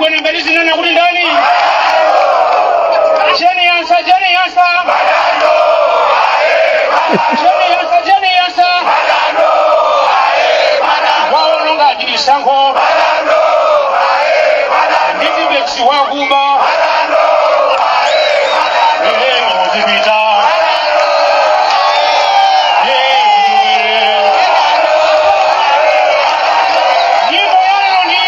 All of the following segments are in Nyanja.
Gwenembe lizinena kuti ndani? Jane Ansah, Jane Ansah, Jane Ansah, Jane Ansah waononga chisankho ndi Tipp-Ex wakuba. Ehe, muzipita. Eh, nyimbo yalero ndi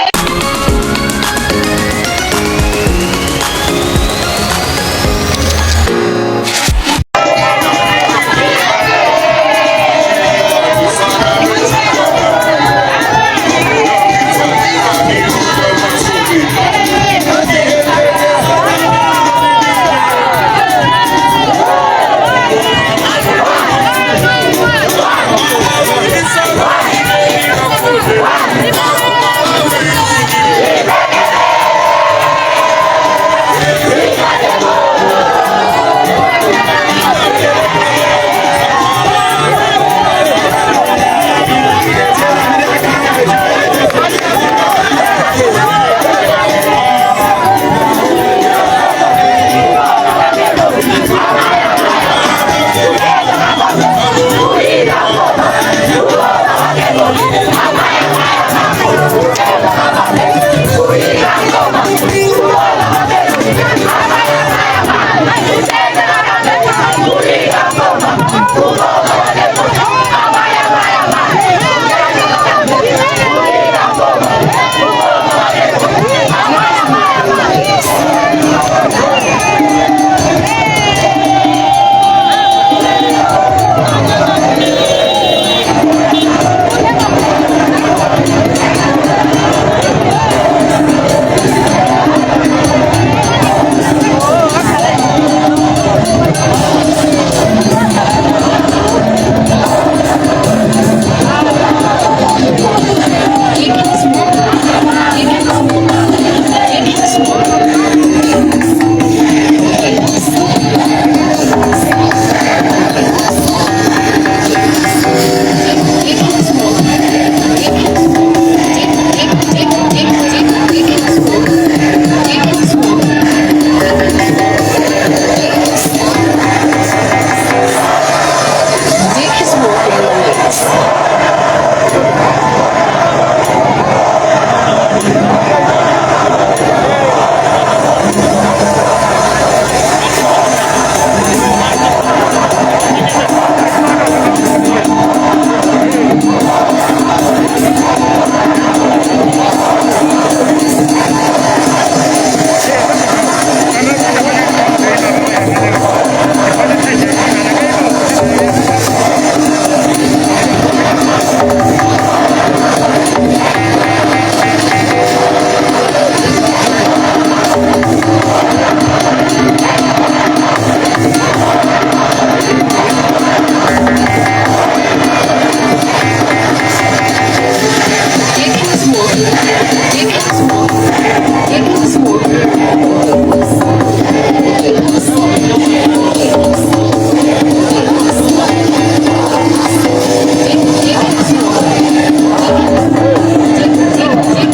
Dick is walking the lips. Dick is walking. Dick is walking. Dick is walking. Dick, Dick is walking. Dick, Dick, Dick,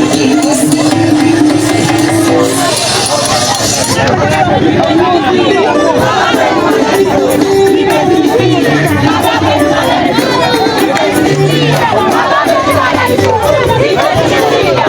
Dick, Dick, Dick is walking. Dick is walking. Dick is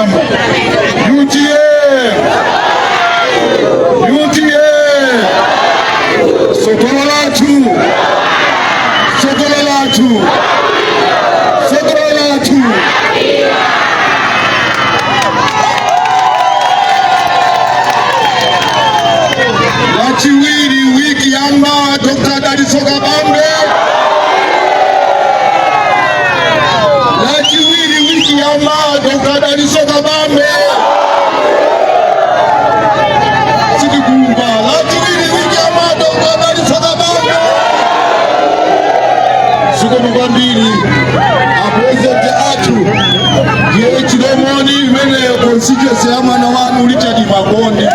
Kumwamba. UTM, UTM, sogolo lathu, sogolo lathu, sogolo lathu. Lachiwiri wiki yamawa, Dr. Dalitso Kabambe. Lachiwiri wiki yamawa, Dr. Dalitso Kabambe. Sitikumva. Lachiwiri wiki yamawa, Dr. Dalitso Kabambe. Zikomo kwambiri, apresidenti athu. Ndiye Chilomoni imeneyo, constituency ya mwana wanu Richard Makondi.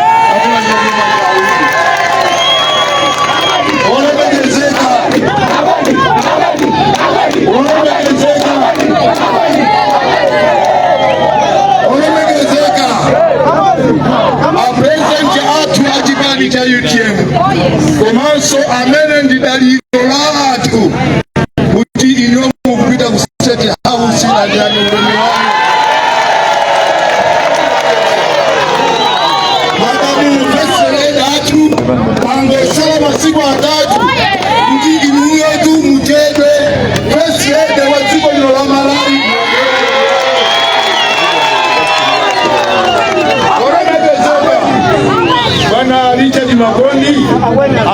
Olemekezeka, olemekezeka, olemekezeka apresidenti athu achipani cha UTM, komanso amene ndi dalitso la athu kuti ino mukupita ku State House, landirani ulemu wanu. Madamu First Lady athu, pangosala masiku 3 kuti inuyetu mutchedwe First Lady wa dziko lino la Malawi. Olemekezeka Bwana Richard Makondi,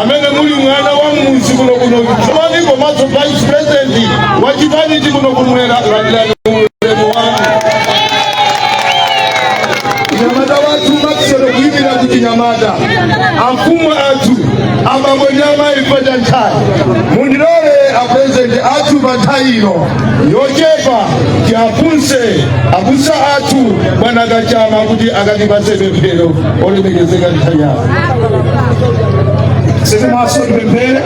amene muli mwana wa mudzi kuno kuno Chilomoni, komanso vice president wa chipanichi kuno kumwera, landirani ulemu wanu. Nyamata wathu Maxwell kuyimira kuti nyamata, amfumu athu, abambo ndi amayi pacha nthawi, mundilole apresidenti athu pa nthawi ino yochepa tiafunse abusa athu Bwana Kachama kuti akatipatse pemphero. Olemekezeka, nthawi yawo. Tseke maso, tipemphere.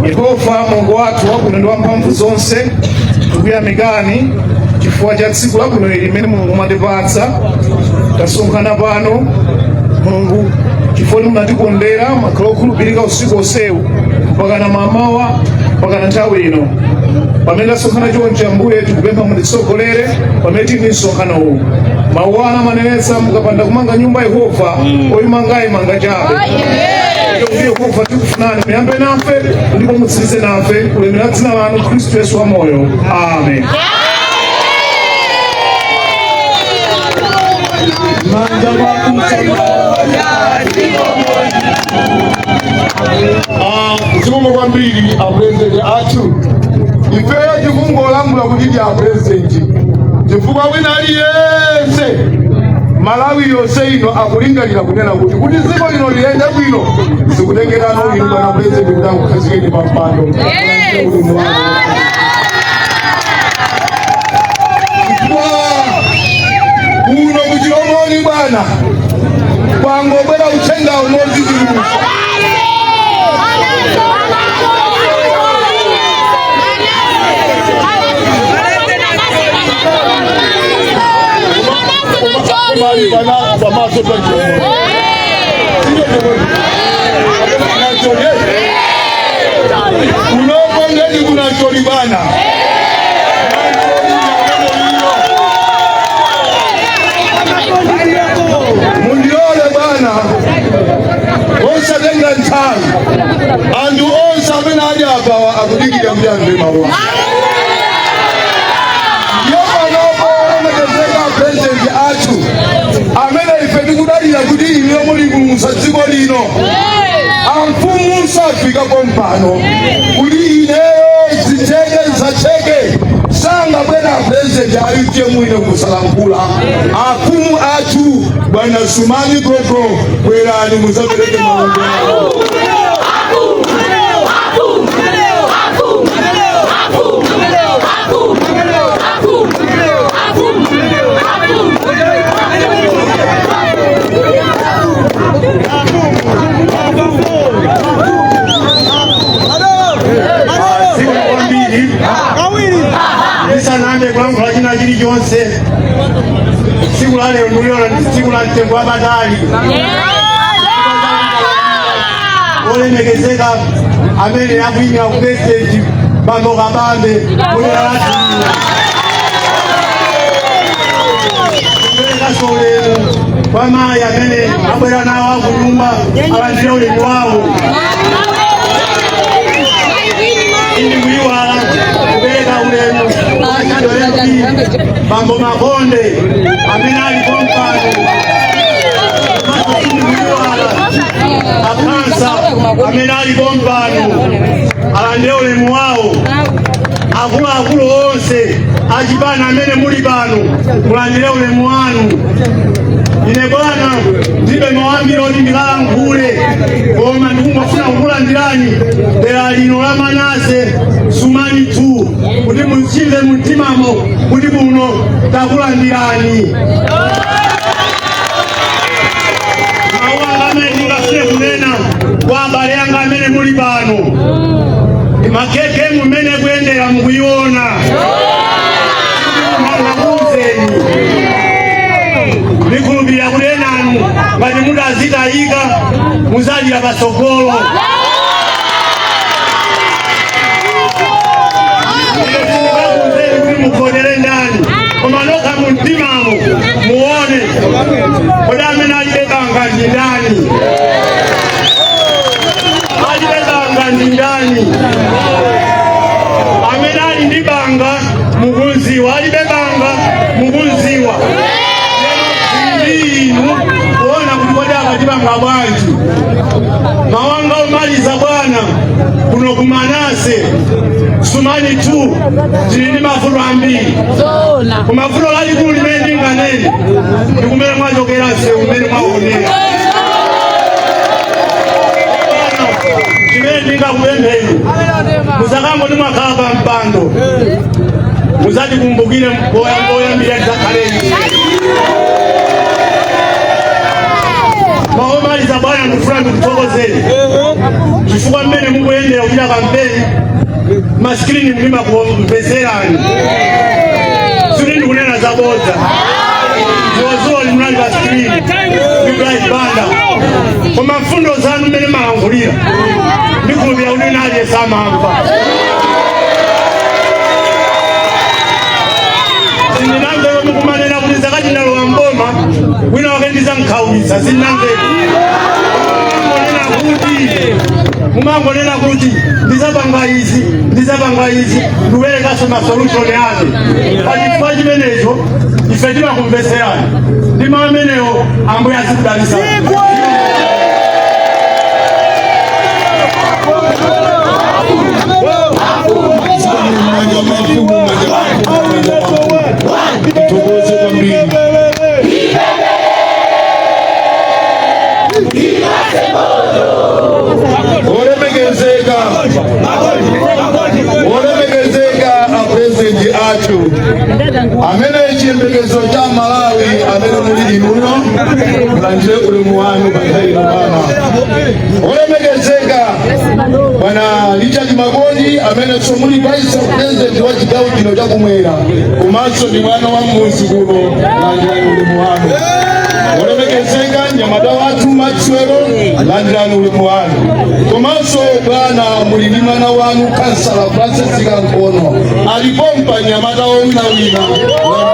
Yehova Mulungu wathu wabwino ndi wamphamvu zonse, tikuyamikani chifukwa cha tsiku labwino ili limene Mulungu mwatipatsa. Tasonkhana pano, Mulungu, chifukwa munatikondera, mwakhala okhulupirika usiku onsewu mpakana mamawa, mpakana nthawi ino pamene tasonkhana chonchi. Ambuye, tikupempha mutitsogolere pamene tili msonkhano uwu. Mawu anu amanenetsa, mukapanda kumanga nyumba Yehova, oyimangayi manga chabe. Kuti Yehova, tikufunani muyambe nafe ndipo mutsirize nafe, kulemera dzina lanu, Khristu Yesu wamoyo, amen. Manja mwakusa. Zikomo kwambiri, apresidenti athu. Ifeyo tikungolambula kuti ndi apresidenti chifukwa wina aliyense Malawi yonse ino akulingalira kunena kuti dziko lino liyende bwino, zikutengerano inu bwana president kuti akukhazikeni pa mpando. Ulemu wanu. Chifukwa kuno kuchilomoni, bwana, kwangobwera uthenga umodzi chilumusa. Kumali bana pamaso pa Chilomoni. Sio Chilomoni. Nacholi. Kunoko ngeni kuna choli, bwana. Nacholi ya Mundilole, bwana, osatenga nthawi. Anthu onse amene ali apawa akudikira kuti amve mawu. Ndiyo panopo, olemekezeka president athu, amene ife tikudalira kuti inu muli kulumusa dziko lino, amfumu safikapo mpano kuti ineyo zitheke zisacheke, sangabwera president a UTM ine kusalankhula. Afumu athu Bwana Sumani Gogo, bwerani muzapereke malongo awo. Zikomo kwambiri. Ndisanambe kulankhula china chilichonse, tsiku la lero ndikuliona ndi tsiku la mtengo wapatali. Olemekezeka amene akuyimira ku president Bambo Kabambe kudera lathu lino. Kuperekanso ulemu kwa mayi amene abwera nawo akunyumba, alandire ulemu wawo. Sindikuyiwala kupereka ulemu kwa Shadow MP Bambo Makonde amene ali pompano. Komanso sindikuyiwala akhansala amene ali pompano, alandire ulemu wawo. Akuluakulu onse achipani amene muli pano, mulandire ulemu wanu. Ine bwana ndilibe mawu ambiri oti ndikalankhule, koma ndikungofuna kukulandirani dera lino la Manase Sumani 2 kuti muchimve mumtimamo kuti kuno takulandirani. Mawu anga amene ndingafune kunena kwa abale anga amene muli pano, makeke mumene kuyendera mukuiona, ngakuuzeni, ndikhulupirira kuti enanu ngati mutazitayika muzalira patsogolo. Sindingakuuzeni kuti muvotere ndani, koma nokha mumtimamo muone kodi amene alibe banga ndi ndani, alibe banga ndi ndani. Amene ali ndi banga mukudziwa, alibe banga mukudziwa. Ndi inu kuona kuti kodi akatipanga bwanji. Mawu anga omaliza bwana, kuno ku Manase Sumani 2 tili ndi mavuto ambiri, koma vuto lalikulu limene ndinganene ndi kumene mwachokera msewu umene mwaonera. Chimene ndingakupempheni, muzakangoti mwakhala pa mpando, muzatikumbukire poyambira tidzakhaleni. Maomaliza bwana, ndikufuna ndikuthokozeni chifukwa mmene mukuyendera kupita kampeni, masikrini ndimakumveserani, sikuti ndikunena zabodza. Zulozulo munali pa screen ndi Bright Banda, koma mfundo zanu mmene malankhulira, ndikhulupirira kuti wina aliyense amamva. Sindinamveko mukumanena kuti zakati ndalowa mboma wina wake ndizamkhawulitsa, sindinamveko. Mumangonena kuti ndizapanga izi, ndizapanga izi, ndikuperekanso ma solution ake. Pachifukwa chimenecho ife timakumveserani. Ndi mawu amenewo, Ambuye azikudalitsani. Manja mafumu, manja mafumu, manja mafumu. Tithokoze kwambiri. Olemekezeka, olemekezeka apurezidenti athu amene chiyembekezo cha Malawi amene muli inuyo, mulandire ulemu wanu pa nthawi ino bwana. Olemekezeka bwana Richard Makondi amenenso muli vice president wa chigawo chino chakumwera komanso ndi mwana wa mmuzi kuno, landirani ulemu wanu. Olemekezeka mnyamata wathu Maxwell, landirani ulemu wanu. Komanso bwana, muli ndi mwana wanu kansala Francis Kankono alipompa, mnyamata wowinawina, landirani ulemu wanu.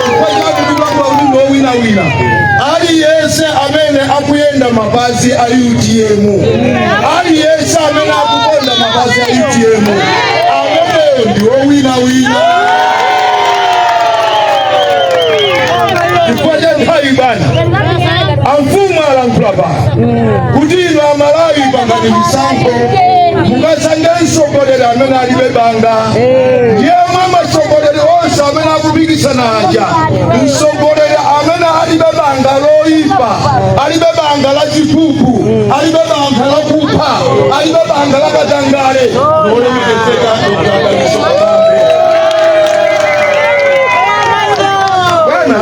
Chifukwa chake tikamba kuti ndi wowinawina, aliyense amene akuyenda mapazi a UTM, aliyense amene akukonda mapazi a UTM, ameneyo ndi wowinawina. Chifukwa cha nthawi bwana, amfumu alankhula pano kuti inu Amalawi pangani misankho, mukasankhe mtsogoleri amene alibe banga. Ndiye mwa matsogoleri onse amene akupikisana aja, mtsogoleri amene alibe banga loyipa, alibe banga la chiphuphu, alibe banga la kupha, alibe banga la katangale, olemekezeka Dr. Dalitso Kabambe. Bwana,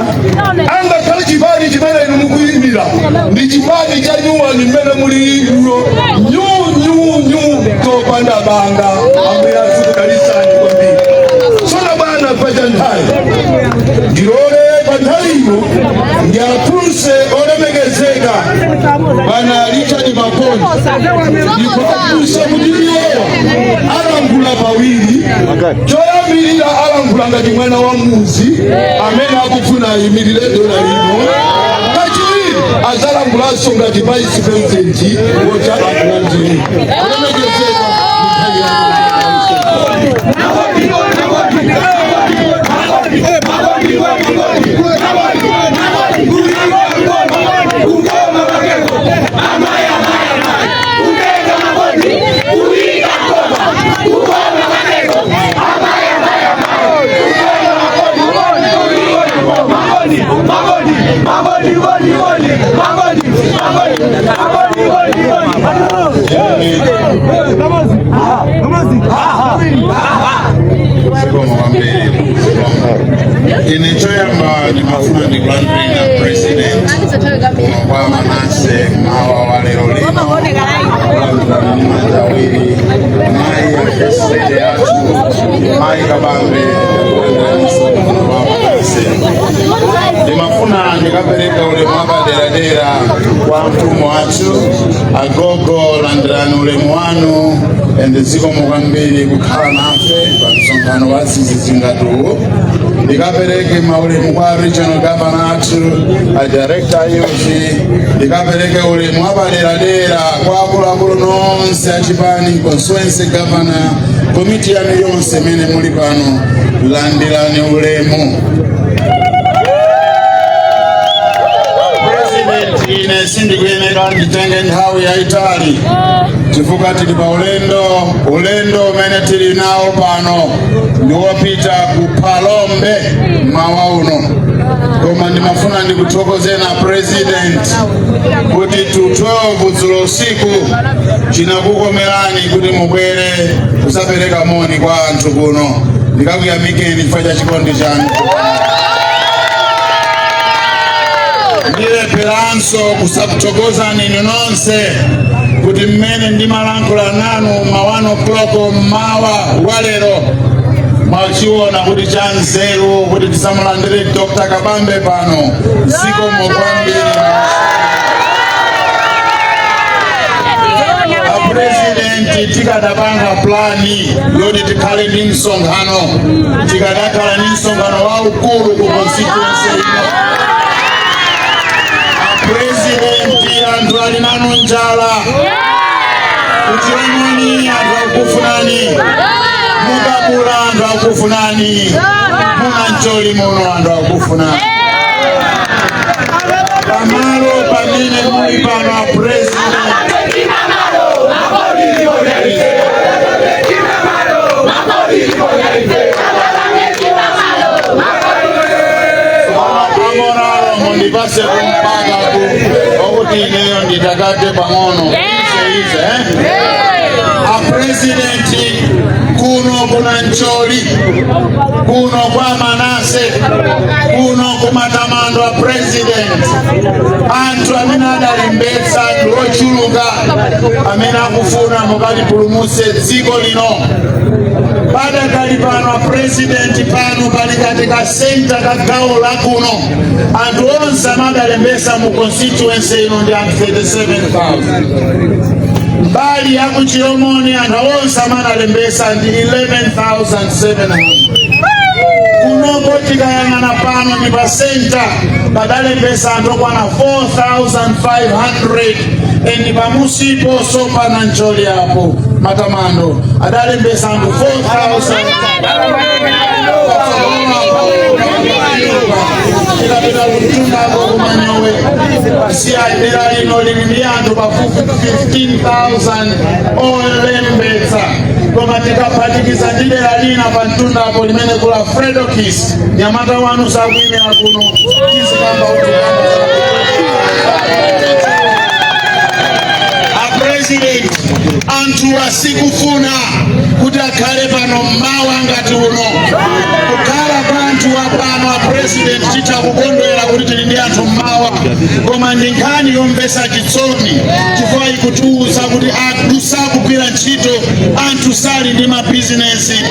angakhale chipani chimene inu mukuyimira ndi chipani cha nyuwani, mmene muli inuyo nyu nyu nyu topanda banga, Ambuye azikudalitsani kwambiri. Tsono bwana, pacha nthawi, ndilole pa nthawi ino ndiafunse olemekezeka bwana Richard Makondi, ndikuwafunsa kuti iwo pawiri. Choyambirira alankhula ngati mwana wa muzi amene akufuna ayimirire dera lino. Kachiwiri azalankhulanso ngati vice president woti akulandire. Kulemekezeka, nthawi yanu. Zikomo kwambiri, zikomo. Ine choyamba ndimafuna ndikulandireni a President kwa Manase mawa wa lero lino, kulandirani ndi manja awiri. Mayi a First Lady athu, Mayi Kabambe, kulandiraniso kuno kwa Manase. Ndimafuna ndikapereka ulemu wapaderadera kwa mfumu wathu, agogo. Landirani ulemu wanu and zikomo kwambiri kukhala nafe pa msonkhano wa zizi ngatuwu. Ndikapereke maulemu kwa regional governor athu, a Director Youth. Ndikapereke ulemu wapaderadera kwa akuluakulu nonse achipani, constituency governor, komiti yanu yonse imene muli pano, landirani ulemu. President, ine sindikuyenera nditenge nthawi yayitali chifukwa tili pa ulendo. Ulendo umene tili nawo pano ndi wopita ku Phalombe mawa uno, koma ndimafuna ndikuthokozeni, President, kuti to 12 dzulo usiku chinakukomerani kuti mubwere kusapereka moni kwa anthu kuno. Ndikakuyamikeni chifukwa cha chikondi chanu. Ndilepheranso kusakuthokozani inu nonse kuti mmene ndimalankhula nanu ma 1 o'clock mmawa wa lero, mwachiona kuti cha nzeru kuti tisamulandire Dr. Kabambe pano. Zikomo kwambiri. A President, tikadapanga plan yoti tikhale ndi msonkhano, tikadakhala ndi msonkhano waukulu ku constituency ino. A President, anthu ali nanu njala. Kuchilomoni anthu akufunani, mukabula anthu akufunani, munancholi muno anthu akufunani, pamalo pamene muli pano, a President. Amoralo, mundipase kumpaka ku okuti ineyo nditakate pang'ono ize ize, eh? A President, kuno kuna Ncholi, kuno kwa Manase, kuno kumatamando, a President, anthu amene adalembetsa ndi ochuluka amene akufuna mukatipulumutse dziko lino. Padakali pano, a President, pano pali katika center ka gawo la kuno, anthu onse amadalembesa mu constituency ino ndi anthu 37,000. Mbali ya kuchilomoni anthu onse amadalembesa ndi 11,700. Kunoko tikayang'ana pano ndi pa center, padalembesa anthu okwana 4500, and pamusipo so pana Ncholi apo Matamando adalembesa anthu 4000. Tikapita kumtundako kumanyowe, si dera lino lili ndi anthu pafupi 15,000 olembetsa, koma tikaphatikiza ndi dera lina pa mtundapo limene kula Fredokis, nyamata wanu sakuyimira kuno, tizikamba kuti a President, anthu asikufuna kuti akhale pano mmawa ngati uno. Kukhala kwa anthu apano, a President, titha kukondwera kuti tili ndi anthu mmawa, koma ndi nkhani yomvetsa chisoni chifukwa ikutiwuza kuti anthu sakugwira ntchito, anthu sali ndi mabizinesi. 2030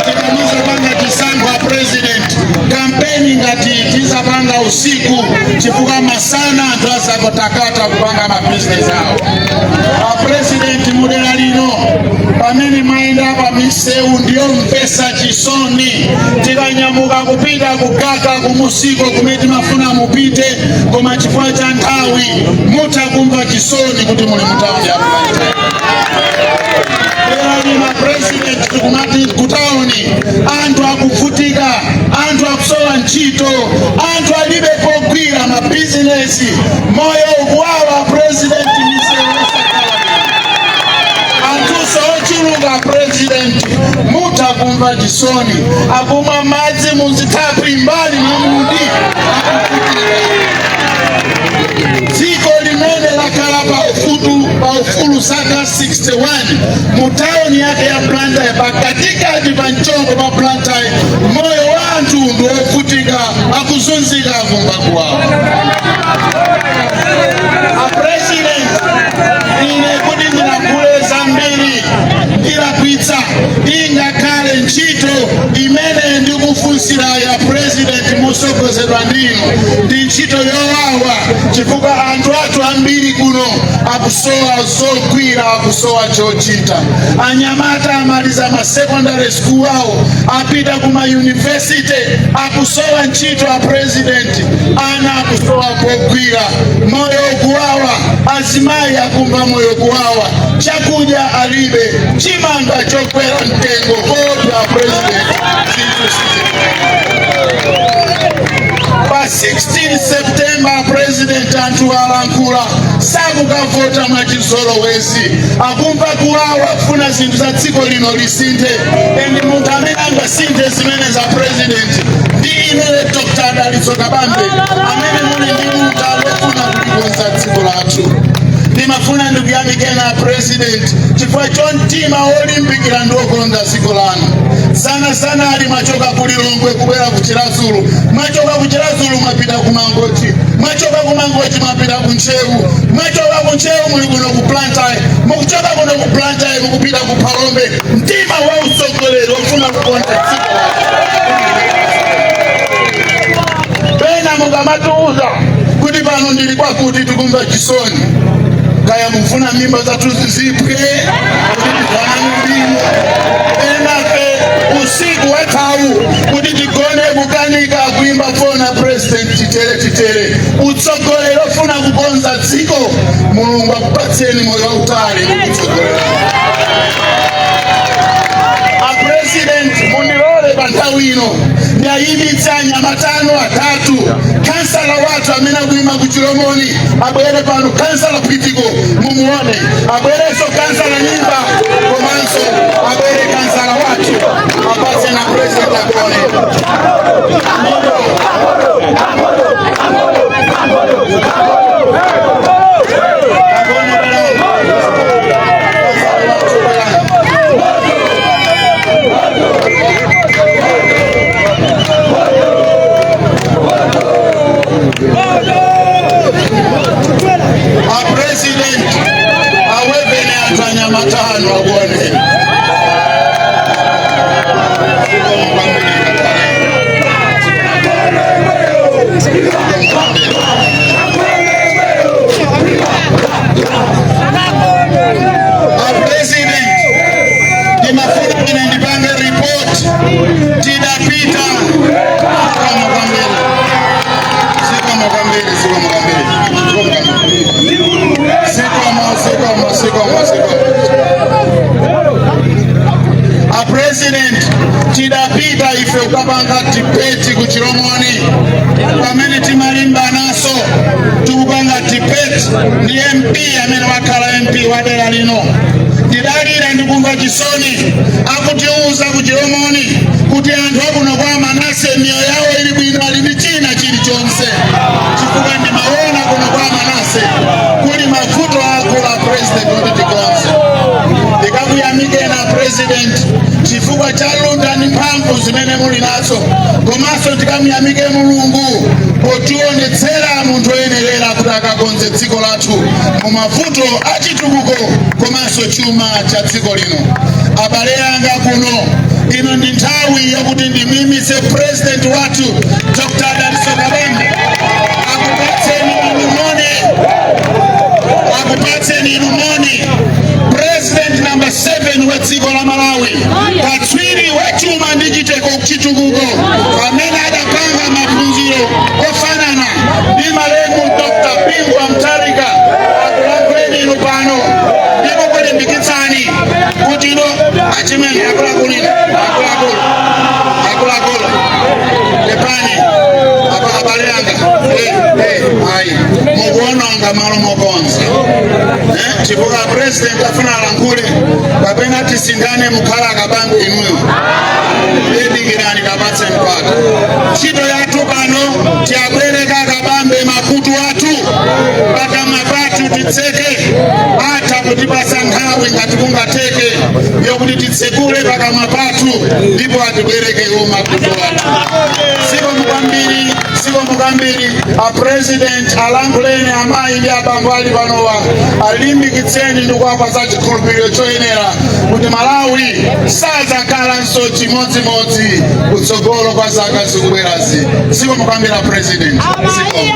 tikamazapanga chisankho, a President, kampeni ngati tizapanga usiku chifukwa masana anthu azakotakata kupanga mabizinesi awo. A President, mudera lino pamene Misewu ndiyomvesa chisoni. Tikanyamuka kupita kugaka kumusiko kumene timafuna mupite, koma chifukwa cha nthawi, mutha kumva chisoni kuti muli mutawuni ya Blantyre. Lero President, tikumati kutawuni anthu akuvutika, anthu akusowa ntchito, anthu alibe pogwira mabizinesi, moyo ukuwawa, President. Misewu yosakhala anthuso ochuluka, President, mutha kumva chisoni, akumwa madzi muzithaphwi mbali mwa mudi, akuvutika. Dziko limene lakhala pa ufulu zaka 61, mu tawuni yake ya Blantyre, pakatikati pa mchongo pa Blantyre, moyo wa anthu ndi wovutika, akuzunzika, akumva kuwawa. A President, ine kuti ndinagule zambiri ndilakwitsa. Ingakhale ntchito imene ndikufunsira ya President musogozedwa ndinu ndi ntchito yowawa, chifukwa anthu athu ambiri kuno akusowa zogwira, akusowa chochita. Anyamata amaliza ma secondary school awo, apita kuma university, akusowa ntchito. A President, ana akusowa pogwira, moyo ukuwawa, azimayi akumva moyo kuwawa, chakudya alibe, chimanga chokwera mtengo kodwa. President, zinthu pa 16 September, President, anthu alankhula, sakukavota mwachizolowezi, akumva kuwawa, kufuna zinthu za dziko lino lisinthe. And munthu amene angasinthe zimene za, President, ndi ine Dr. Dalitso Kabambe, amene muli ndi luntha lofuna kulikonza dziko lathu. Ndimafuna ndikuyamikeni, President, chifukwa chomtima wolimbikira ndi wokonda dziko lanu. Sana sana ali mwachoka ku Lilongwe kubwera ku Chiradzulu, mwachoka ku Chiradzulu mwapita ku Mangochi, mwachoka ku Mangochi mwapita ku Ntcheu, mwachoka ku Ntcheu muli kuno ku Blantyre, mukuchoka kuno ku Blantyre mukupita ku Phalombe. Mtima wa utsogoleri wofuna kukonda dziko lathu. Pena mukamatiuza kuti pano ndili kwakuti, tikumva chisoni. Kaya mufuna mimba zathu zizipwe kuti tifanane ndinu? Enafe usiku wathawu kuti tigone kukanika, kuimba fona, "President, titere, titere." Utsogoleri ofuna kukonza dziko, Mulungu akupatseni moyo wautali mukutsogolera. A President, mundilole pa nthawi ino ndiayimitse anyamatano atatu. Kansala wathu amene akuyima ku Chilomoni abwere pano, Kansala Pitiko, mumuone. Abwerenso Kansala Nyimba, komanso abwere kansala wathu apatse na President akuone. Akuone, bwerani. Kansala wathu, bwerani. A President, awevene anthu anyamatano akuone. Zikomo kwambiri, ngakhale. Zikomo kwambiri. A President, ndimafuna ine ndipange report. Tidapita. Zikomo kwambiri, zikomo kwambiri, zikomo kwambiri, zikomo kwambiri, zikomo, zikomo, zikomo, zikomo. A President, tidapita ife kukapanga debate ku Chilomoni pamene timalimba naso, tikupanga debate ndi MP amene wakhala MP wa dera lino. Tidalira ndi kumva chisoni akutiuza ku Chilomoni kuti anthu akuno kwa Manase miyoyo yawo ili bwino, ali ndi china chilichonse, chifukwa ndimaona kuno kwa Manase kuli mavuto akulu, a President, kuti tikonze. Ndikakuyamikeni, President, chifukwa cha luntha ndi mphamvu zimene muli nazo, komanso tikamuyamike Mulungu potionetsera munthu oyenerera kuti akakonze dziko lathu mu mavuto achitukuko komanso chuma cha dziko lino. Abale anga kuno, ino ndi nthawi yakuti ndimimitse President wathu Dr. Dalitso Kabambe akupatseni inu moni, akupatseni inu moni. President number 7 wa dziko la Malawi. Achimene, akuluakulu ine, akuluakulu, akuluakulu, pepani apa, abale anga. Ayi, mukuononga malo mokonza, eh, chifukwa president afuna alankhule, kapena tisindane mukhala akabambe inuyo. Idikirani kapatse mpata. Ntchito yathu pano tiyabwereka akabambe makutu athu, pakamwa pathu titseke. Atha kutipasa nthawi ngati kungateke yokuti titsekule pakamwa pathu ndipo atibwerekewo makutu athu. Zikomo kwambiri, zikomo kwambiri. A president alankhuleni amayi ndi abambo ali panowa, alimbikitseni ndi kuwapatsa chikhulupiriro choyenera kuti Malawi sadzakhalanso chimodzimodzi kutsogolo kwa zaka zikubwerazi. Zikomo kwambiri, a president, zikomo.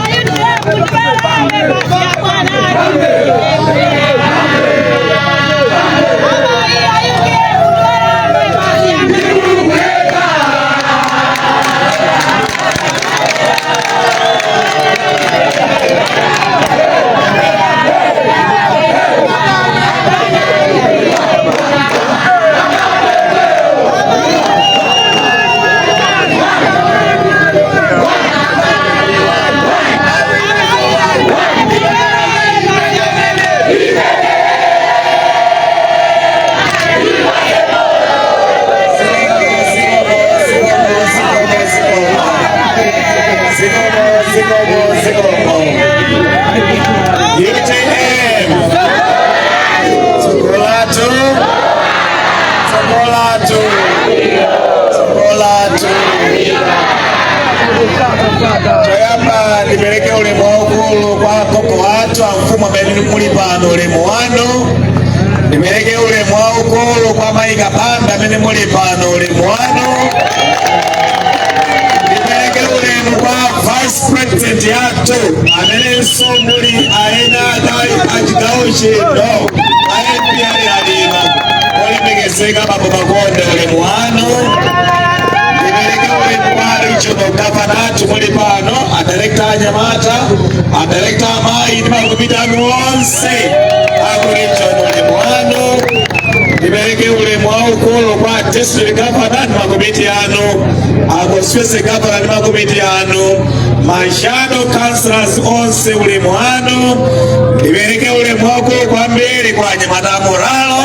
Zikomo, zikomo, zikomo. UTM. Tsogolatu. Tsogolatu. Tsogolatu. Choyamba ndipereke ulemu waukulu kwa gogo athu amfumu amene muli pano, ulemu wanu. Ndipereke ulemu waukulu kwa mayi Kabambe amene muli pano, ulemu wanu. Ndipereke ulemu kwa vice president yathu amenenso muli aena achigawo chino a MP ali alino, olemekezeka bambo Makonde, ulemu wanu. Ndipereke ulemu kwa regional governor athu muli pano, a director anyamata, a director amayi ndi makomiti anu onse aku region, ulemu wanu. Ndipereke ulemu waukulu kwa district governor ndi makomiti anu, a constituency governor ndi makomiti anu, ma shadow councillors onse, ulemu wanu. Ndipereke ulemu waukulu kwambiri kwa anyamata a morale.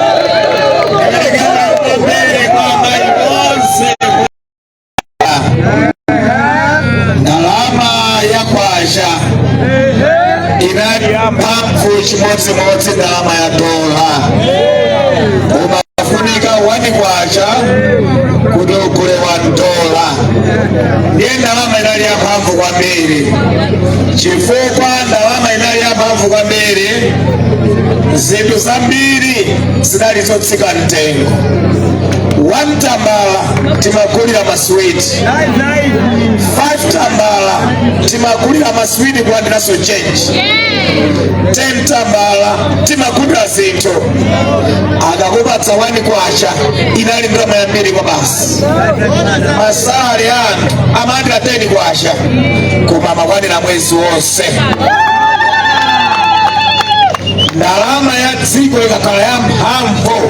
Ndipereke ulemu kwambiri kwa amayi onse. Ndalama ya kwacha inali yamphamvu chimodzimodzi ndalama ya dola. Umafunika 1 kwacha kuti ugule 1 dola. Ndiye ndalama inali yamphamvu kwambiri. Chifukwa ndalama inali yamphamvu kwambiri, zinthu zambiri zinali zotsika mtengo. 1 tambala timagulira maswiti, 5 tambala timagulira maswiti kulandiraso change, 10 tambala timagulira zinthu. Akakupatsa 1 kwacha inali ndalama yambiri kwa basi. Ma salary anthu amalandira 10 kwacha koma amakwanira mwezi wonse. Ndalama ya dziko ikakhala ya mphamvu,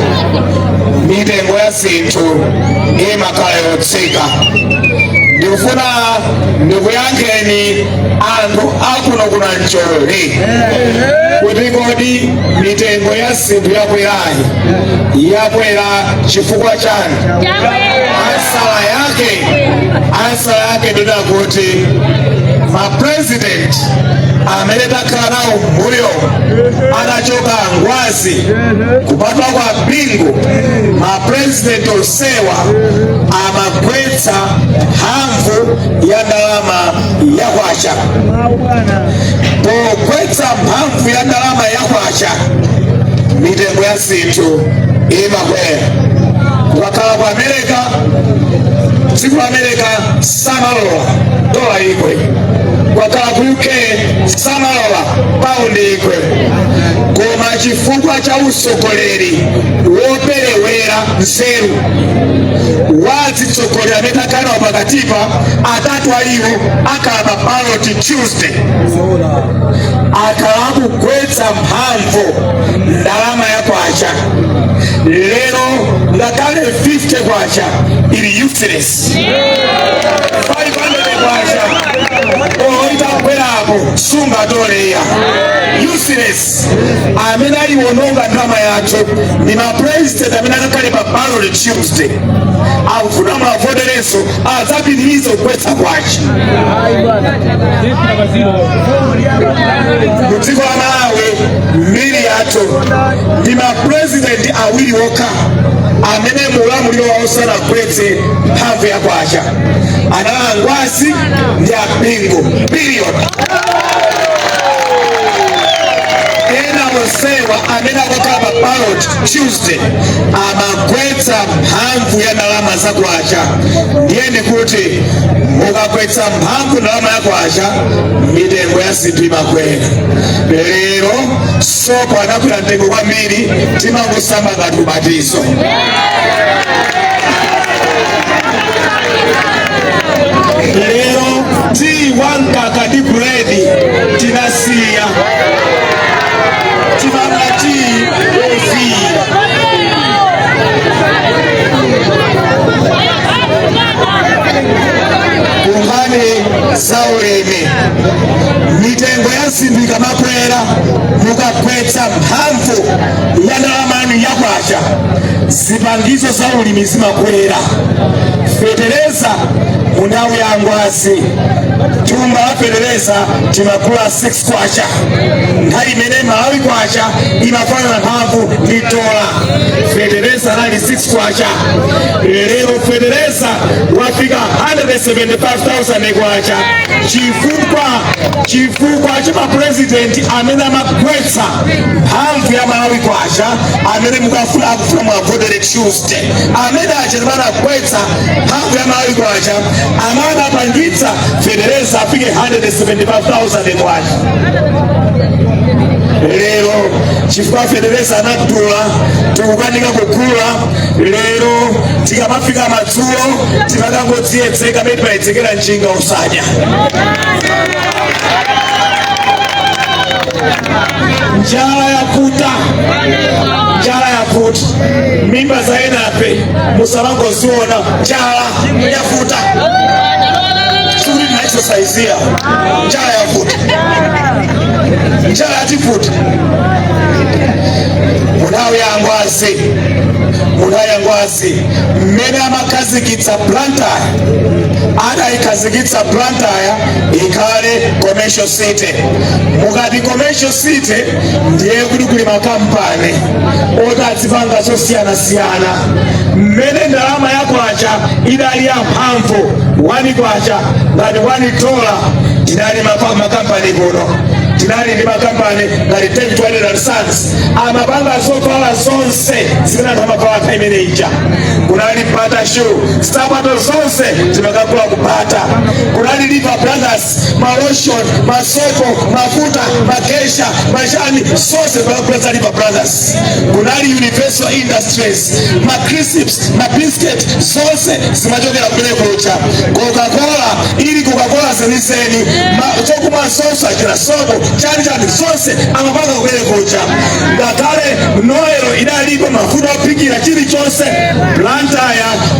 mitengo ya zinthu imakhala yotsika. Ndikufuna ndikuyankheni anthu akuno kuna Mcholi kuti kodi mitengo ya zinthu yakwerayi yakwera chifukwa chani? Answer yake ndina kuti ma president amene takhala nawo mbuyo anachoka Ngwazi kupatwa kwa Bingu, ma president onsewa amagwetsa mphamvu ya ndalama ya kwacha. Pogwetsa mphamvu ya ndalama ya kwacha, mitengo ya zinthu imakwera. Kukakhala ku America, dziko la America samalola dola igwe. Kukakhala ku UK samalola paundi igwe. Koma chifukwa cha usogoleri woperewera Chakwera nzeru. Wazitsogoleri amene takhala pakatipa, atatu a iwo akhala pa ballot Tuesday, akhala akugwetsa mphamvu ndalama ya kwacha. Lero ngakhale 50 kwacha ili useless, 500 kwacha oitakwerapo sungatoleya, useless. Amene aliwononga ndalama yathu ndi mapresident amene akakhale pa ballot Tuesday. Akufuna mavoterenso, adzapitirize kugwetsa kwacha. Mu dziko la Malawi, mbiri yathu ndi mapresident awiri okha amene mulamuliro wawo sanagwetse mphamvu ya kwacha, anali a Ngwazi ndi a Bingu, period. Ena onsewa amene akakhala pa ballot Tuesday amagwetsa mphamvu ya ndalama za kwacha. Ndiye ndikuti mukagwetsa mphamvu ndalama ya kwacha, mitengo ya zinthu imakwera. Lero sopo anakwera mtengo kwambiri, timangosamba ngati ubatizo. Lero tiyi wamkaka ndi buledi tinasiya, timamwa tiyi wofiira. Kunkhani za ulimi, mitengo ya zinthu ikamakwera, mukagwetsa mphamvu ya ndalama yanu ya kwacha, zipangizo za ulimi zimakwera. Fetereza, mu nthawi ya Ngwazi, thumba la fetereza timagula 6 kwacha, nthawi imene Malawi kwacha imafanana mphamvu ndi dola. Fetereza anali 6 kwacha. Lero fetereza wafika 175,000 kwacha chifukwa cha mapurezidenti amene amagwetsa mphamvu ya Malawi kwacha, amene mukafuna akufuna mwavotere Tuesday, amene aja anagwetsa mphamvu ya Malawi kwacha, amene anapangitsa fetereza afike 175,000 kwacha. Lero chifukwa fetereza anadula, tikukanika kugula. Lero tikamafika madzulo timakangodziyedzeka mmene timayedzekera njinga usadya. Njala yavuta, njala yavuta. Mimba za enafe musamangoziona, njala yavuta. Sikuti tina exercise, njala yavuta, njala yativuta. Munthawi ya Ngwazi, munthawi ya Ngwazi, mmene amakhazikitsa Blantyre, adayikhazikitsa Blantyre ikhale commercial city. Mukati commercial city, ndiye kuti kuli makampani oti adzipanga zosiyanasiyana. Mmene ndalama ya kwacha idali ya mphamvu, 1 kwacha ngati 1 dola, tinali makampani kuno. Tinali ndi makampani ngati David Whitehead and Sons, amapanga zovala zonse zimene anthu amavala nthawi imene ija. Kunali Bata shoe, nsapato zonse timakagula ku Bata. Kunali Lever Brothers, malotion, masopo, mafuta, magesha, machani, zonse timakagula za Lever Brothers. Kunali Universal Industries, ma crisps, ma biscuit, zonse zimachokera kumene kuja. Coca-Cola ili Coca-Cola zenizeni, chokumwa zonse, achina sopo, chani chani, zonse amapanga kumene kuja. Ngakhale Noel idalipo, mafuta ophikira, chilichonse. Blantyre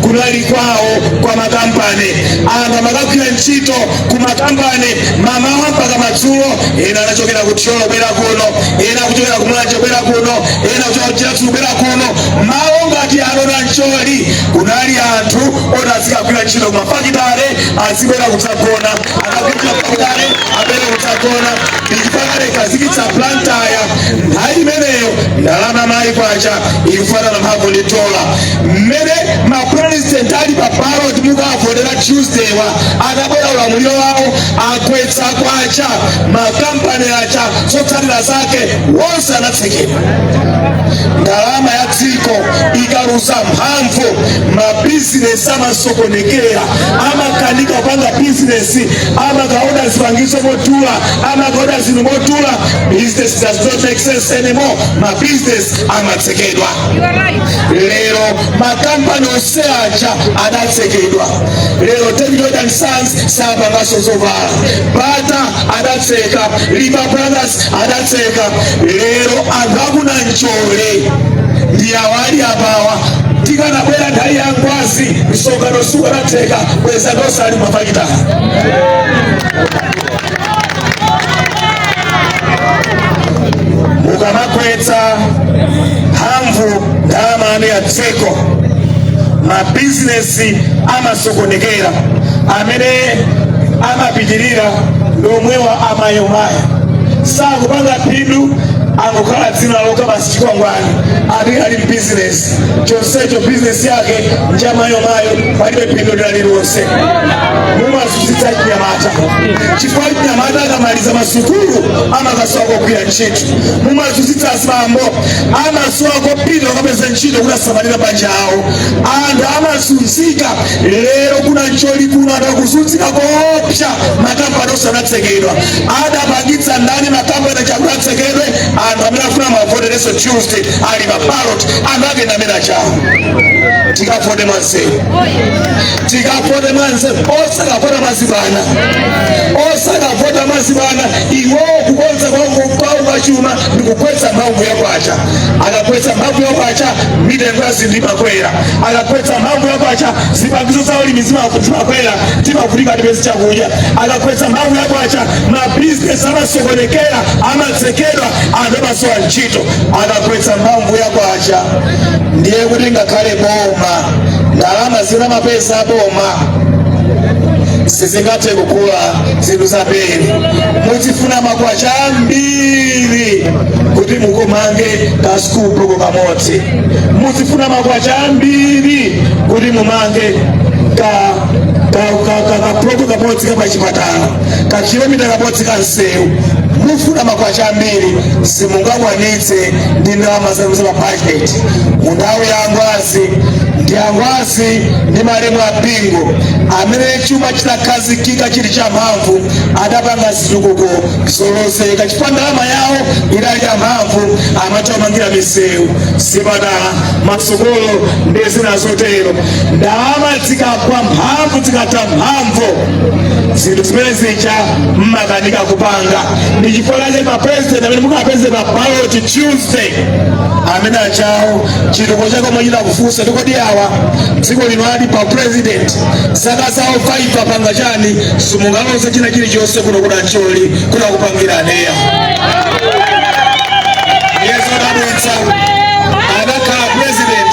kunali kwawo kwa makampani. Anthu amakagwira ntchito ku makampani mamawa mpaka madzulo. Ena anachokera ku Thyolo kubwera kuno, ena kuchokera ku Mulanje kubwera kuno, ena kuchokera ku Chiradzulu kubwera kuno. Malo ngati ano Nancholi kunali anthu oti azikagwira ntchito ku mafakitale, azibwera kudzagona, akagwira mafakitale abwere kudzagona. Ndichifukwa adakhazikitsa Blantyre. Nthawi imeneyo ndalama Malawi kwacha ikufanana mphamvu ndi dola. Mmene mapresident ali pa ballot mukavotera Tuesday wa akabwera ulamuliro wawo agwetsa kwacha, makampani aja zotsatira zake wonse anatsekedwa. Ndalama ya dziko ikaluza mphamvu, mabizinesi amasokonekera, amakanika kupanga bizinesi, amakaoda zipangizo modula, amakaoda zinthu modula. Business does not make sense anymore. Mabizinesi amatsekedwa. Lero makampani onse aja adatsekedwa. Lero David Lloyd and Sons sapangaso zovala, Bata adatseka, Liver Brothers adatseka. Lero anthu aku Nancholi ndi awali apawa. Tikanabwera nthawi ya Ngwazi, msonkhano sukanatheka, bweza tonse ali mafakitala. Mukamakwetsa mphamvu ndalama yanu ya dziko, mabizinesi amasokonekera. Amene amapitirira ndomwewa amayomayo, sakupanga phindu, angokhala dzina lokha basi, chikwangwani ati ali mbizinesi, chonsecho bizinesi yake njamayomayo, palibe phindu lililonse. Mumazunzitsa chinyamata, chifukwa chinyamata akamaliza masukulu amakasowa kogwira ntchito. Mumazunzitsa azibambo, amasowa kopita kukapeza ntchito kuti asamalire banja awo. Anthu amazunzika. Lero ku Nancholi kuno anthu akuzunzika koopsa. Makampani onse anatsekedwa. Adapangitsa ndani makampani achakuti atsekedwe? Anthu amene afuna mavotereso Tuesday ali pa ballot, anthu ake ndi amene achawo. Tikavote mwanzeru, tikavote mwanzeru, osakavota mwazibwana, osakavota mwazibwana. Iwowo kukonza kwawo kwachuma ndi kukweza mphamvu ya kwacha. Akakweza mphamvu ya kwacha, mitengo ya zinthu imakwera. Akakweza mphamvu ya kwacha, zipangizo za ulimi zimakwera, timavutika tipeze chakudya. Akakweza mphamvu ya kwacha, mabizinesi amasokonekera, amatsekedwa, anthu amasowa ntchito. Akakweza mphamvu ya kwacha, ndiye kuti ngakhale boma ndalama zina mapesa boma sizingathe kugula zinthu zambiri. Muzifuna makwacha ambiri kuti mukomange ka school block kamodzi. Muzifuna makwacha ambiri kuti mumange ka block kamodzi kapachipatala, ka kilomita kamodzi ka msewu. Mufuna makwacha ambiri, simungakwanitse ndi ndalama zanu za budget. Mu nthawi ya Ngwazi, ndi Angwazi ndi malemu a Bingu, amene chuma chinakhazikika chili cha mphamvu, adapanga zitukuko zolozeka chifukwa ndalama yawo idali ya mphamvu. Amatha kumangira misewu, zipatala, masukulu ndi zina zotero. Ndalama zikagwa mphamvu, zikatha mphamvu, zinthu zimene zija mmakanika kupanga. Ndi chifukwa chake mapresident amene mukapeze pa ballot Tuesday, amene achawo chitukuko chake mwachita kufunsa tikodi awa dziko lino ali pa president zaka zawo 5 apanga chani? Simungaloze china chilichonse kuno ku Nancholi kuti akupangira neya. Yezodabwitsa, anakhala president,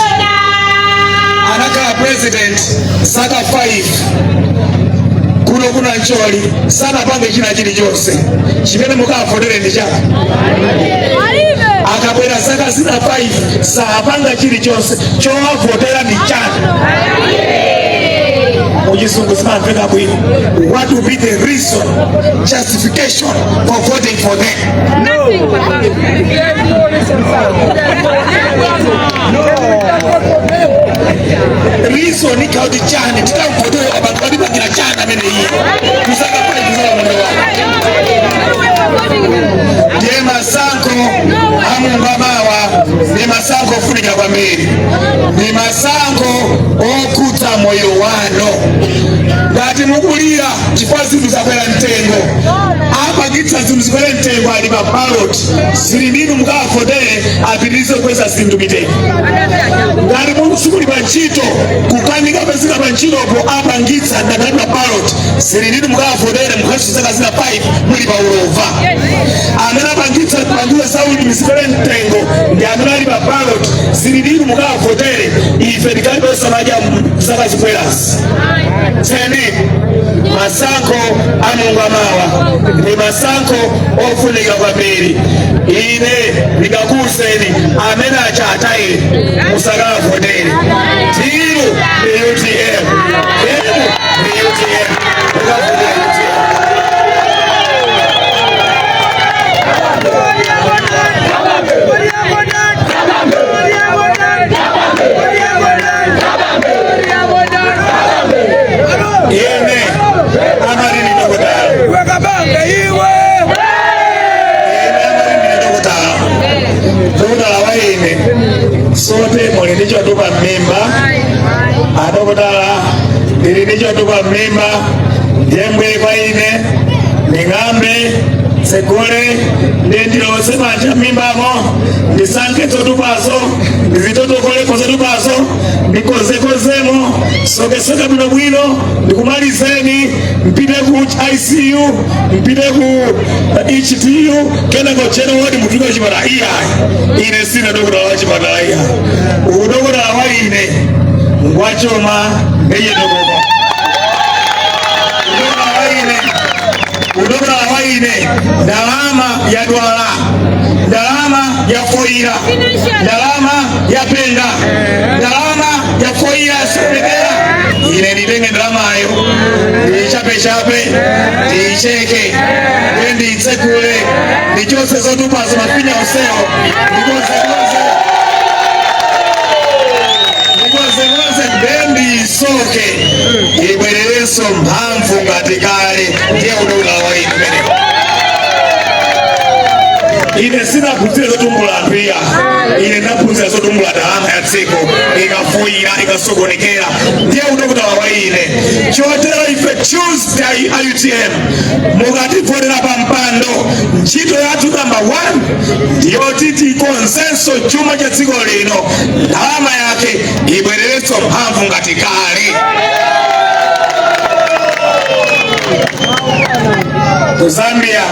anakhala president zaka 5, kuno ku Nancholi sanapange china chilichonse. Chimene mukavotere ndi chani? Akabwera zaka zina 5 sapanga chilichonse, chowavotera ndi chani? Muchizungu zimamveka bwino: what will be the reason, justification for voting for them? Nothing, Papa. Reason ikauti chani tikamvotera abantu atipangira chani amene iye kuzaka 5 zalamuliro wake? Ndiye masankho amungamawa ndi masankho ofunika kwambiri, ndi masankho okhudza moyo wanu. Ngati mukulira chifukwa zinthu zakwera mtengo, apangitsa zinthu zikwere mtengo ali pa ballot, zili ndinu mukavotere apitirize kukweza zinthu mitengo. Ngati munthu sikuli pa ntchito, kukanika pezeka pa ntchitopo, apangitsa ndakati pa ballot, zili ndinu mukavotere mukhalenso zaka zina 5 muli pa ulova. Amene apangitsa zipangizo za ulimi zikwere mtengo ndi amene ali pa ballot, zili ndinu mukavotere ife tikhalibe osamadya zaka zikubwerazi. Sendi masankho a Mulungu amawa ndi masankho ofunika kwambiri. Ine ndikakuwuzeni, amene acha atayire, musakavotere. Tiru ndi UTM, emu ndi UTM, mukavotere UTM. Adokotala, ndili ndi chotupa m'mimba, ndiye mbwere kwa ine nding'ambe, tsegule, ndiye ndilowetse manja m'mimbamo, ndisankhe zotupazo, ndizitotokoleko zotupazo, ndikonzekonzemo, sokesoke bwinobwino, ndikumalizeni, mpite ku ICU, mpite ku HTU, kenako general ward, mutuluke kuchipatala. Iyayi, ine sine dokotala wa chipatala, iyayi. Udokotala wa ine ngwachuma ndechitukuko. Udokotala wa ine, ndalama yadwala, ndalama yafoira, ndalama yapenga, ndalama yafoira, yasokonekera, ine nditenge ndalamayo, ndiyichapechape, ndiyicheke, ndiye ndiyitsekule, ndichotse zotupazo, mafinya onsewo, ndikonzekonze, ndikonzekonze, ndiye ndiyisoke, ibwererenso mphamvu ngati kale. Ndiye udokotala wa ine umenewo. Ine sinaphunzire zotumbula anthu, iya. Ine ndaphunzira zotumbula ndalama ya dziko ikafoira, ikasokonekera. Ndiye udokotala wa ine. Chotero ife Tuesday a UTM, mukativotera pa mpando, ntchito yathu namba 1 ndiyoti tikonzenso chuma cha dziko lino, ndalama yake ibwererenso mphamvu ngati kale. Ku Zambia,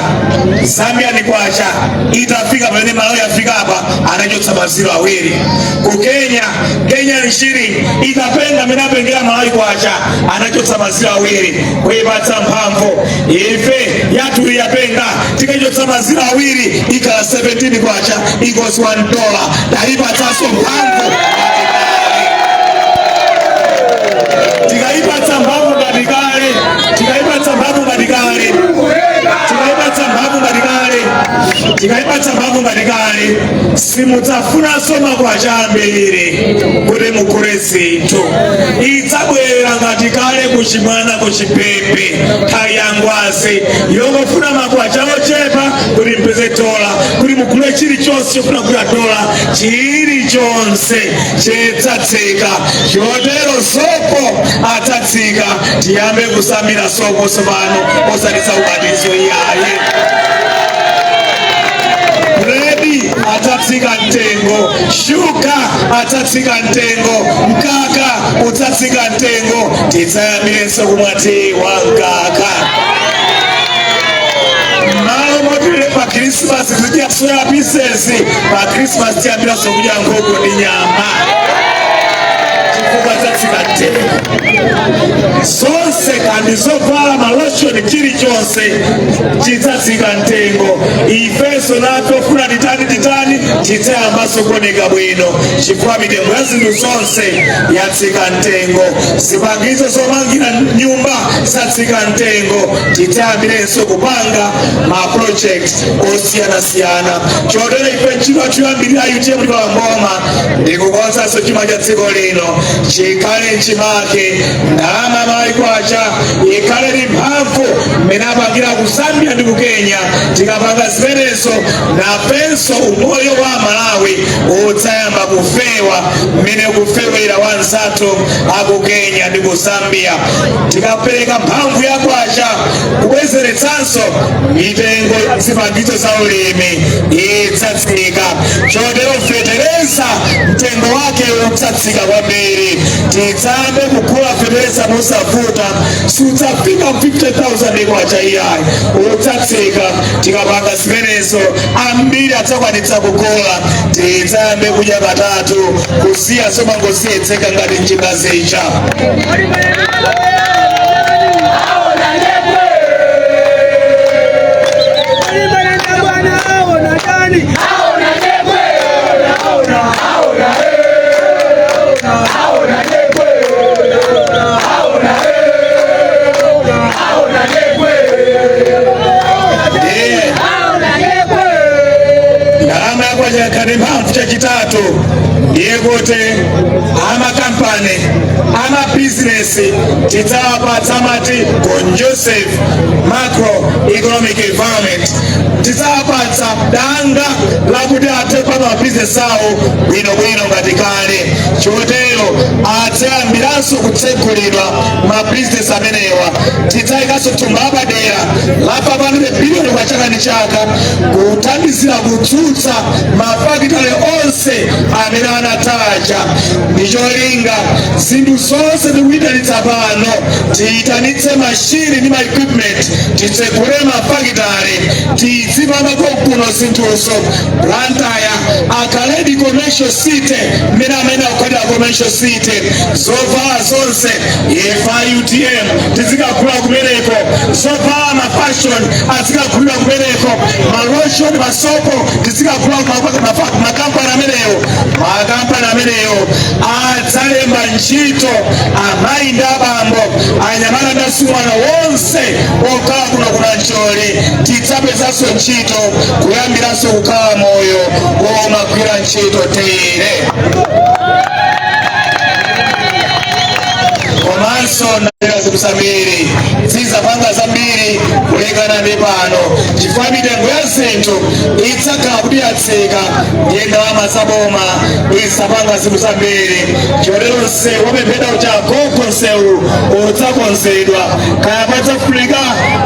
Zambian kwacha itafika pamene Malawi afika apa, anachotsa maziro awiri. Ku Kenya, Kenyan shilling itapenga amene apengera Malawi kwacha, anachotsa maziro awiri kuipatsa mphamvu. Ife yathu yapenga, tikachotsa maziro awiri ikhala 17 kwacha equals 1 dollar, tayipatsanso mphamvu. Tikayipatsa mphamvu ngati kale, tikayipatsa mphamvu ngati kale, tikayipatsa mphamvu ngati kale, tikayipatsa mphamvu ngati kale, simudzafunanso makwacha ambiri kuti mugule zinthu. Idzabwera ngati kale, kuchimwana, kuchipepe, nthawi ya Ngwazi, yongofuna makwacha ochepa kuti mpeze dola, kuti mugule chilichonse chofuna kugula dola, chilichonse chidzatsika. Chotero sopo adzatsika, tiyambe kusambira sopo tsopano, osati za ubatizo, iyayi. Buledi adzatsika mtengo, shuga adzatsika mtengo, mkaka udzatsika mtengo, tidzayambirenso kumwa tiyi wa mkaka. Malo moti pa Krismasi tizidya soya pieces, pa Krismasi tiyambiranso kudya nkhuku ndi nyama, chifukwa zatsika mtengo zonse, kandi zovala, maloshoni, chilichonse chidzatsika mtengo. Ifenso nafe ofuna titani titani, tidzayambanso kuoneka bwino, chifukwa mitengo ya zinthu zonse yatsika mtengo. Zipangizo zomangira nyumba zatsika mtengo, tidzayambirenso kupanga ma project osiyanasiyana. Chotero ife ntchito yathu yoyambirira UTM tikalowa mboma ndikukonzanso chuma cha dziko lino chikhale mchimake, ndalama Malawi kwacha ikhale ndi mphamvu mmene apangira ku Zambia ndi ku Kenya. Tikapanga zimenezo, nafenso umoyo wa Malawi udzayamba kufewa mmene kufewera wa anzathu aku Kenya ndi ku Zambia. Tikapereka mphamvu ya kwacha, kubwezeretsanso mitengo ya zipangizo za ulimi idzatsika. Chotero fetereza mtengo wake udzatsika kwambiri, tidzayambe kugula fetereza mosavuta, sudzafika 50,000 kwacha, iyayi, udzatsika. Tikapanga zimenezo, ambiri adzakwanitsa kugula, tidzayambe kudya katatu, kusiya zomangosiyetseka ngati njinga zija. Ndiye ndalama yakwacha ikhale mphamvu. Chachitatu Ndiye kuti amakampani, amabizinesi tidzawapatsa amati conducive macro economic environment. Tidzawapatsa danga lakuti athe kupanga mabizinesi awo bwinobwino ngati kale. Chotero adzayambiranso kutsegulidwa mabizinesi amenewa. Tidzayikanso thumba lapadera la 500 biliyoni kwa chaka ndi chaka kuthandizira kudzutsa mafakitale onse amene anathaja, ndi cholinga zinthu zonse tikuyitanitsa pano, tiyitanitse mashini ndi ma equipment, titsegule mafakitale, tizipanga kuno zinthuzo. Blantyre akhaledi commercial city mmene amene akukhalira commercial city. Zovala zonse ife UTM tizikagula kumeneko, zovala ma fashion azikagulira kumeneko, ma lotion, masopo tizikagula makampani ameneyo. Makampani ameneyo adzalemba ntchito amayi ndi abambo, anyamata ndi asungwana wonse okhala kuno ku Nancholi. Tidzapezanso ntchito, kuyambiranso kukhala moyo womagwira ntchito tere. Komanso ndera zinthu zambiri zizapanga zambiri kulekana ndi pano, chifukwa mitengo ya zinthu idzakhala kuti yatsika, ndiye ndalama za boma izapanga zinthu zambiri. Chotero msewu wapemphedwa uja, gogo, msewu udzakonzedwa. Kaya padzafunika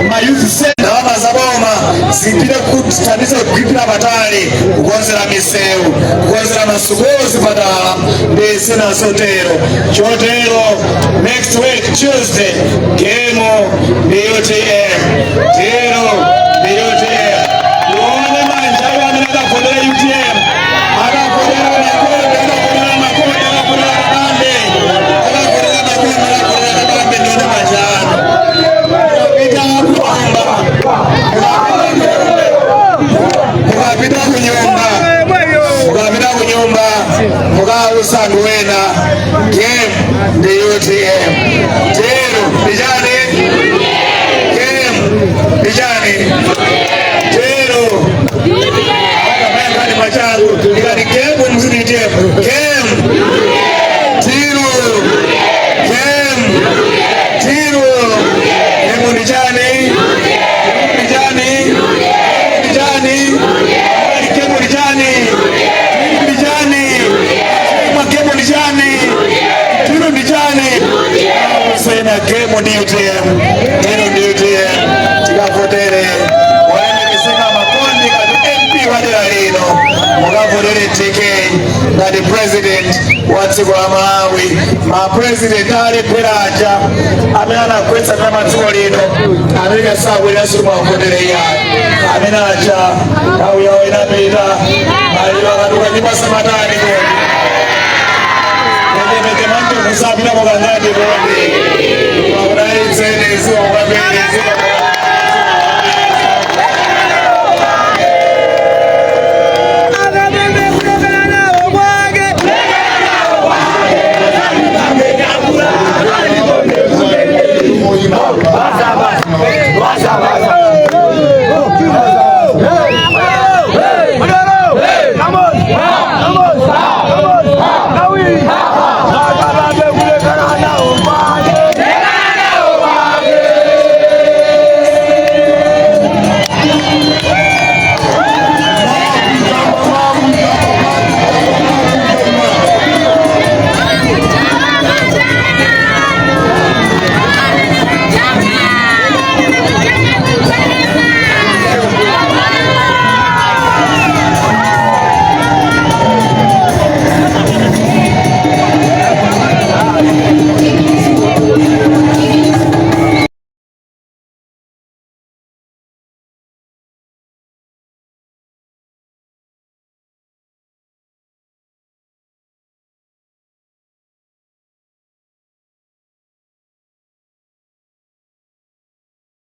ma youth center, ndalama za boma zipite kuthandiza kugwirira patali, kukonzera misewu, kukonzera masukulu, zipatala ndi zina zotero. Chotero next week Tuesday, game ndi UTM, tero ndi UTM. Tione manja awo amene akavotera UTM, akavotera Makonde, akavotera Makonde, akavotera Kabambe, akavotera Makonde, akavotera Kabambe. Ndione manja anu. Mukapita kunyumba, mukapita kunyumba, mukapita kunyumba, mukauza anthu ena, game ndi UTM, tero ndi chani? Game ndi chani? Tero akapayangani machangu ndikati game muziti UTM. Game, tiro, game, tiro. Game ndi chani? Ndi chani? Ndi chani? Game ndi chani? Ndi chani? Game ndi chani? Tiro ndi chani? Sena game ndi UTM, tiro ndi UTM. Tikavotere wolemekezeka Makondi ngati MP wa dera lino, mukavotere TK ngati president wa dziko la Malawi. Ma president alephera aja amene anagwetsa ndalama dziko lino, amene sabweranso, mwavotere iyayo. Amene aja nthawi yawo inapita. Maliro akatuka nyumba samatani kodi? Mete mante musapita mukangati kodi? Akudalitseni, zikomo kwambiri, zikomo.